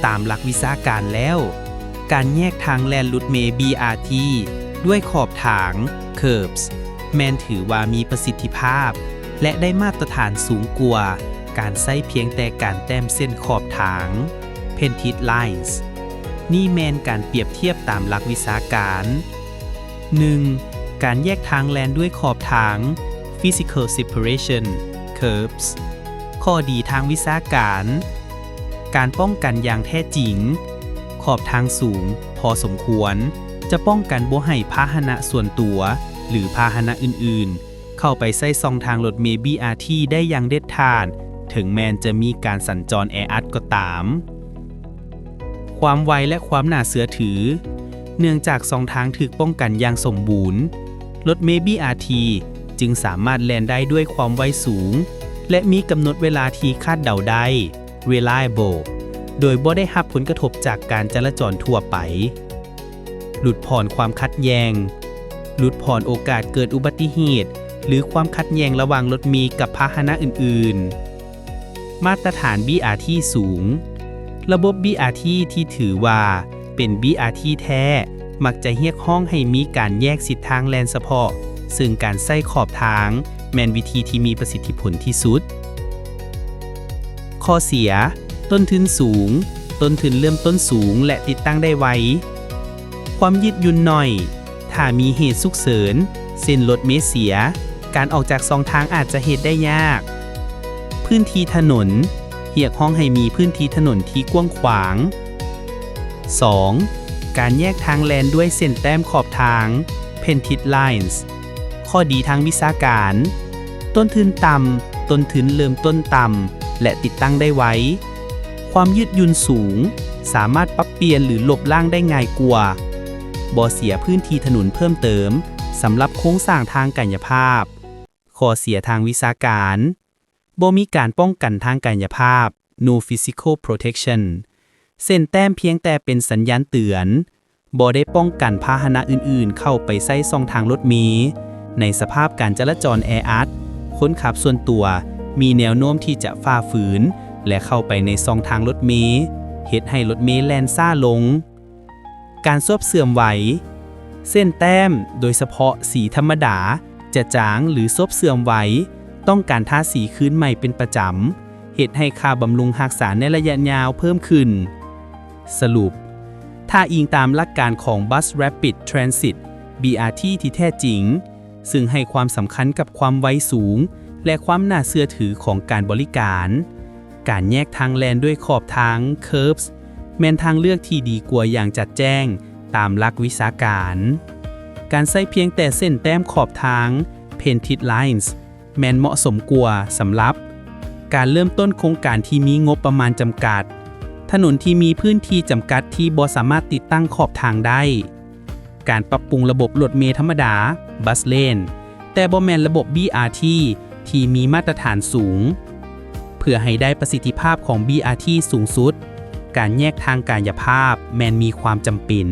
ຕາມຫຼັກວິຊາການແລ້ວ, ການແຍກທາງແລ່ນລົດເມ ບີອາທີ ດ້ວຍຂອບທາງ ເຄີບ ແມ່ນຖືວ່າມີປະສິດທິພາບ ແລະ ໄດ້ມາດຕະຖານສູງກວ່າການໃຊ້ພຽງແຕ່ການແຕ້ມເສັ້ນຂອບທາງ ເພນທິດໄລນ໌. ນີ້ແມ່ນການປຽບທຽບຕາມຫຼັກວິຊາການ. ໜຶ່ງ ການແຍກທາງແລ່ນດ້ວຍຂອບທາງ physical separation curves. ຂໍ້ດີທາງວິຊາການ, ການປ້ອງກັນຢ່າງແທ້ຈິງ, ຂອບທາງສູງພໍສົມຄວນ ຈະປ້ອງກັນບໍ່ໃຫ້ພາຫະນະສ່ວນຕົວ ຫຼື ພາຫະນະອື່ນໆ ເຂົ້າໄປໃຊ້ຊ່ອງທາງລົດເມ ບີອາທີ ໄດ້ຢ່າງເດັດຂາດ, ເຖິງແມ່ນຈະມີການສັນຈອນແອອັດກໍຕາມ. ຄວາມໄວ ແລະ ຄວາມໜ້າເຊື່ອຖື. ເນື່ອງຈາກຊ່ອງທາງຖືກປ້ອງກັນຢ່າງສົມບູນ, ລົດເມ ບີອາທີ ຈຶ່ງສາມາດແລ່ນໄດ້ດ້ວຍຄວາມໄວສູງ ແລະ ມີກຳນົດເວລາທີ່ຄາດເດົາໄດ້ reliable ໂດຍບໍ່ໄດ້ຮັບຜົນກະທົບຈາກການຈະລາຈອນທົ່ວໄປ. ຫຼຸດຜ່ອນຄວາມຂັດແຍ່ງ. ຫຼຸດຜ່ອນໂອກາດເກີດອຸບັດຕິເຫດ ຫຼື ຄວາມຂັດແຍ່ງລະຫວ່າງລົດເມກັບພາຫະນະອື່ນໆ. ມາດຕະຖານ ບີອາທີ ສູງ. ລະບົບ ບີອາທີ ທີ່ຖືວ່າເປັນ ບີອາທີ ແທ້ ມັກຈະຮຽກຮ້ອງໃຫ້ມີການແຍກສິດທາງແລ່ນສະເພາະ, ເຊິ່ງການໃຊ້ຂອບທາງແມ່ນວິທີທີ່ມີປະສິດທິຜົນທີ່ສຸດ. ຂໍ້ເສຍ, ຕົ້ນທຶນສູງ, ຕົ້ນທຶນເລີ່ມຕົ້ນສູງ ແລະ ຕິດຕັ້ງໄດ້ໄວ. ຄວາມຍືດຫຍຸ່ນໜ້ອຍ, ຖ້າມີເຫດສຸກເສີນ ເຊັ່ນລົດເມເສຍ, ການອອກຈາກຊ່ອງທາງອາດຈະເຮັດໄດ້ຍາກ. ພື້ນທີ່ຖະໜົນ, ຮຽກຮ້ອງໃຫ້ມີພື້ນທີ່ຖະໜົນທີ່ກວ້າງຂວາງ. ສອງ ການແຍກທາງແລ່ນດ້ວຍເສັ້ນແຕ້ມຂອບທາງ ເພນທິດໄລນ໌. ຂໍ້ດີທາງວິຊາການ, ຕົ້ນທຶນຕ່ຳ, ຕົ້ນທຶນເລີ່ມຕົ້ນຕ່ຳ ແລະ ຕິດຕັ້ງໄດ້ໄວ. ຄວາມຍືດຫຍຸ່ນສູງ, ສາມາດປັບປ່ຽນ ຫຼື ລົບລ້າງໄດ້ງ່າຍກວ່າ. ບໍ່ເສຍພື້ນທີ່ຖະໜົນເພີ່ມເຕີມສຳລັບໂຄງສ້າງທາງກາຍະພາບ. ຂໍ້ເສຍທາງວິຊາການ, ບໍ່ມີການປ້ອງກັນທາງກາຍະພາບ, no physical protection. ເສັ້ນແຕ້ມພຽງແຕ່ເປັນສັນຍານເຕືອນ, ບໍ່ໄດ້ປ້ອງກັນພາຫະນະອື່ນໆເຂົ້າໄປໃຊ້ຊ່ອງທາງລົດເມ. ໃນສະພາບການຈະລາຈອນແອອັດ, ຄົນຂັບສ່ວນຕົວມີແນວໂນ້ມທີ່ຈະຝ່າຝືນ ແລະ ເຂົ້າໄປໃນຊ່ອງທາງລົດເມ, ເຮັດໃຫ້ລົດເມແລ່ນຊ້າລົງ. ການຊວບເສື່ອມໄວ. ເສັ້ນແຕ້ມ, ໂດຍສະເພາະສີທຳມະດາ, ຈະຈາງ ຫຼື ຊວບເສື່ອມໄວ, ຕ້ອງການທາສີຄືນໃໝ່ເປັນປະຈຳ, ເຮັດໃຫ້ຄ່າບຳລຸງຮັກສາໃນໄລຍະຍາວເພີ່ມຂຶ້ນ. ສະຫຼຸບ, ຖ້າອີງຕາມຫຼັກການຂອງ Bus Rapid Transit ບີອາທີ ທີ່ແທ້ຈິງ, ເຊິ່ງໃຫ້ຄວາມສຳຄັນກັບຄວາມໄວສູງ ແລະ ຄວາມໜ້າເຊື່ອຖືຂອງການບໍລິການ, ການແຍກທາງແລ່ນດ້ວຍຂອບທາງ curves ແມ່ນທາງເລືອກທີ່ດີກວ່າຢ່າງຈະແຈ້ງຕາມຫຼັກວິຊາການ. ການໃຊ້ພຽງແຕ່ເສັ້ນແຕ້ມຂອບທາງ painted lines ແມ່ນເໝາະສົມກວ່າສຳລັບການເລີ່ມຕົ້ນໂຄງການທີ່ມີງົບປະມານຈຳກັດ, ຖະໜົນທີ່ມີພື້ນທີ່ຈຳກັດທີ່ບໍ່ສາມາດຕິດຕັ້ງຂອບທາງໄດ້, ການປັບປຸງລະບົບລົດເມທຳມະດາ bus lane ແຕ່ບໍ່ແມ່ນລະບົບ ບີອາທີ ທີ່ມີມາດຕະຖານສູງ. ເພື່ອໃຫ້ໄດ້ປະສິດທິພາບຂອງ ບີອາທີ ສູງສຸດ, ການແຍກທາງກາຍະພາບແມ່ນມີຄວາມຈຳເປັນ.